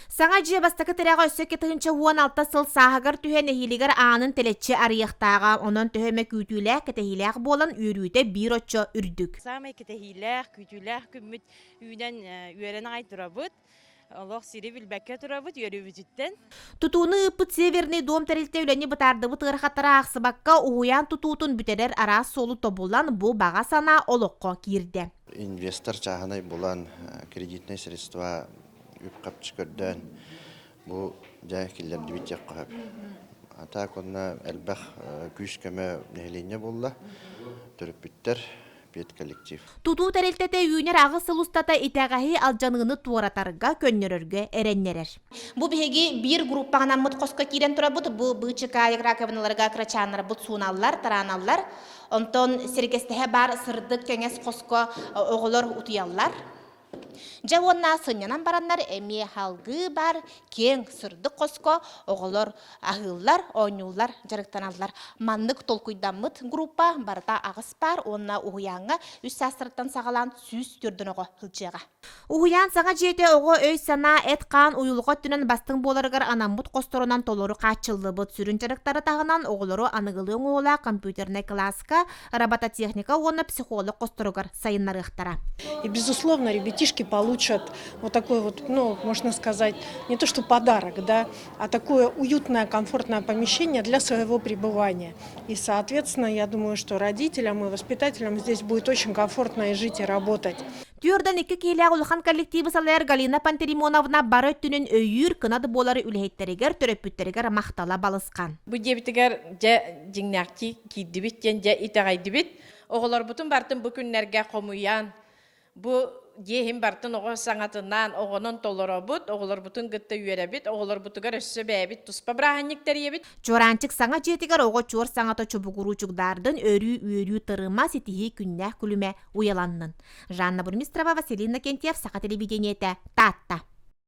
Саҥа дьиэ бастакы тирэҕэ өссө 2016 сыл сааһыгар түһэн эһиилигэр аанын тэлэччи арыйыахтааҕа, онон төһө эмэ күүтүүлээх, кэтэһиилээх буолан үөрүүтэ биир оччо үрдүк. Саамай кэтэһиилээх, күүтүүлээх күммүт үүнэн үөрэн аҕай турабыт. Олох сири билбэккэ турабыт үөрүүбүтүттэн. Тутууну ыыппыт Северный дом тэрилтэ үлэни бытаардыбыт ыарахаттары аахсыбакка, уһуйаан тутуутун бүтэрэр араас суолу тобулан, бу баҕа санаа олоххо киирдэ. Инвестор чааһынай булан, кредитнай средства үп-харчы көрдөөн бу дьэ киллэрдибит диэххэ сөп. А так онно элбэх күүс-көмө нэһилиэнньэ буолла, төрөппүттэр, педколлектив. Тутуу тэрилтэтэ үүнэр аҕыс сыл устата итэҕэһи алдьаныыны туоратарга, көннөрөргө эрэннэрэр. Бу биһиги биир группаҕанаммыт хоско киирэн турабыт. Бу быычыкаайык раковиналарга кырачааннарбыт сууналлар, тараналлар. Онтон сэргэстэһэ баар сырдык кэҥэс хоско оҕолор утуйаллар. Дьэ уонна сынньанан бараннар эмиэ салгыы баар киэҥ сырдык хоско оҕолор аһыыллар, оонньууллар, дьарыктаналлар. Маннык толкуйдаммыт группа барыта аҕыс паар уонна уһуйааҥҥа үс саастарыттан саҕалаан 104 оҕо сылдьыаҕа. Уһуйаан саҥа дьиэтэ оҕо өй-санаа, эт-хаан уйулҕа өттүнэн бастыҥ буоларыгар анаммыт хосторунан толору хааччыллыбыт. Сүрүн дьарыктары таһынан оҕолору аныгылыы оҥоһуулаах компьютернай кылааска, робототехника уонна психолог хосторугар сайыннарыахтара. И, безусловно, ребятишки получат вот такой вот, ну, можно сказать, не то что подарок, да, а такое уютное, комфортное помещение для своего пребывания. И, соответственно, я думаю, что родителям и воспитателям здесь будет очень комфортно и жить, и работать. Түөртэн икки киһилээх улахан коллективы салайар Галина Пантелеймоновна бары өттүнэн өйүүр кынат буолар үлэһиттэригэр, төрөппүттэригэр махтала балысхан. Бу диэбитигэр дьэ дьиҥнээхтии киирдибит диэн дьэ итэҕэйдибит. Оҕолорбутун бартын бу күннэргэ хомуйан, бу дьиэ бартын оҕо саҥатынан, оҕонон толоробут, оҕолорбутун кытта үөрэбит, оҕолорбутугар өссө бэйэбит туспа бырааһынньык тэрийэбит. Чуораанчык саҥа дьиэтигэр оҕо чуор саҥата чубугуруу чугдаардын, өрүү үөрүү тырыма, ситиһии күннээх күлүмэ уйаланнын. Жанна Бурмистрова, Василий Иннокентьев, Саха телевидениетэ, Таатта.